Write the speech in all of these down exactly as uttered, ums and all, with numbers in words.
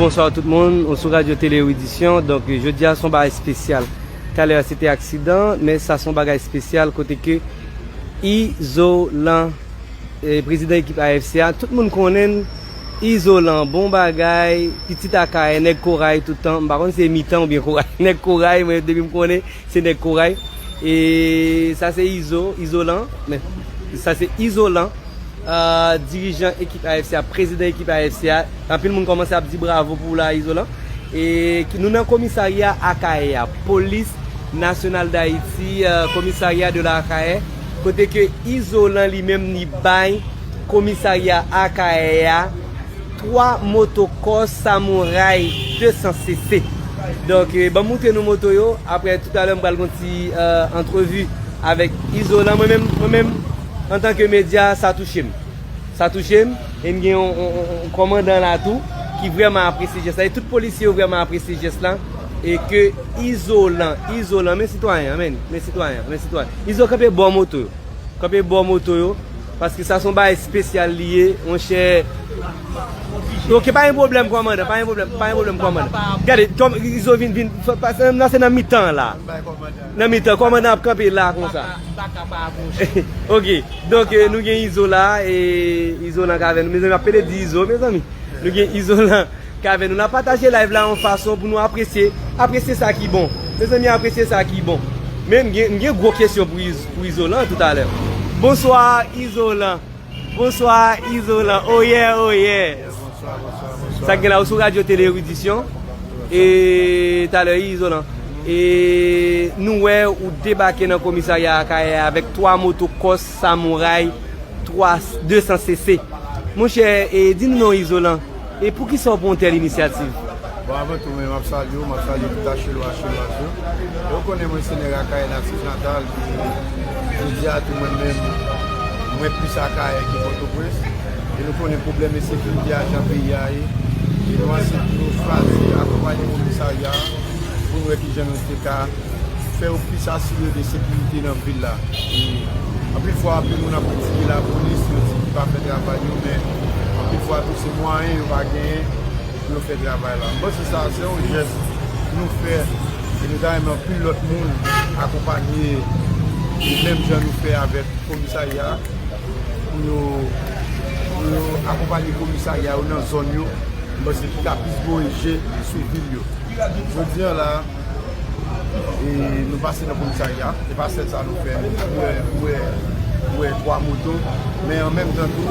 Bonswa tout moun, nou sou Radyo Tele Eridisyon. Donk, jodi a se yon bagay espesyal. Talè a se te aksidan, men sa se yon bagay espesyal kote ke Izolan, eh, prezidan ekip A F C a, tout moun konnen l. Izolan, bon bagay, pitit Akayè, nèg Koray toutan. M pa konn si se mitan oubyen Koray. Nèg Koray, mwen depi m konnen, se nèg Koray. E sa se Izo, Izolan, men sa se Izolan, euh, dirijan ekip A F C a, prezidan ekip A F C a. Anpil moun kòmanse ap di bravo pou ou la, Izolan. E ki- nou nan komisarya Akayè a, Polis Nasyonal Dayiti, euh, komisarya de la Akayè, kote ke Izolan li menm li bay komisarya Akayè a twa motokòs Samouraï de san C C. Donk, eh, ban m montre nou moto yo. Apre, toutalè, m pral gon ti, eh, antrevi avèk Izolan. Mwen menm, mwen menm, antanke medya, sa touche m. Sa touche m. E m gen yon, yon, yon, yon kòmandan la tou ki vrèman apresye jès la. E tout polisye yo vrèman apresye jès la. E ke Izolan, Izolan, men sitwayen an, men, men sitwayen an, men sitwayen. Izo, kanpe bò moto yo. Kanpe bò moto yo, paske sa se yon bagay espesyal li ye, monchè. Ok, pa gen pwoblèm, kòmandan, pa gen pwoblèm, pa gen pwoblèm, kòmandan. Gade, kòm, Izo vin, vin, fè, pa, se nan, se nan mitan an la. Nan mitan, kòmandan ap kanpe la, konsa. Ok, donk, eh, nou gen Izo la, e Izolan k avè nou. Mezanmi, ap pede di Izo, mezanmi. Nou gen Izolan k avè nou. N ap pataje live la yon fason pou nou apresye, apresye sa ki bon. Mezanmi, apresye sa ki bon. Men m gen, m gen gwo kesyon pou Iz-, pou Izolan toutalè. Bonswa, Izolan. Bonswa, Izolan. Oyè, oyè. Sa k gen la, ou sou Radyo Tele Eridisyon. E talè, Izolan. E nou wè ou debake nan komisarya Akayè avèk twa motokòs Samouraï twa, de san C C. Monchè, e, di nou non, Izolan. E poukisa w pran tèl inisyativ? Bon, avan tou, men, m ap salye w, m ap salye tout Achelo, Achelwaz yo. E w konnen mwen se nèg Akayè natif natal, e jodi a tou mwen menm, mwen plis Akayè ke Pòtoprens. E nou konnen pwoblèm ensekirite a jan peyi a ye. E nou ansi nou chwazi akonpanye komisarya a pou nou wè kijan nou te ka fè yo plis asire de sekirite nan vil la. E anpil fwa, anpil moun ap kritike lapolis, yo di li pa fè travay yo, men anpil fwa tou, se mwayen yo pa genyen pou yo fè travay la. M panse sa, se yon jès nou fè, e nou ta renmen anpil lòt moun akonpanye, e menm jan nou fè avèk komisarya, pou yo, pou yo akonpanye komisarya yo nan zòn yo, m panse ki ka plis voye je sou vil yo. Jodi a la, e nou pase nan komisarya, se pa sèl sa nou fè, nou wè, nou wè, nou wè twa moto, men an menm tan tou,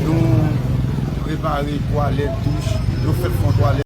nou repare twalèt, douch, nou fèk fè yon twalèt.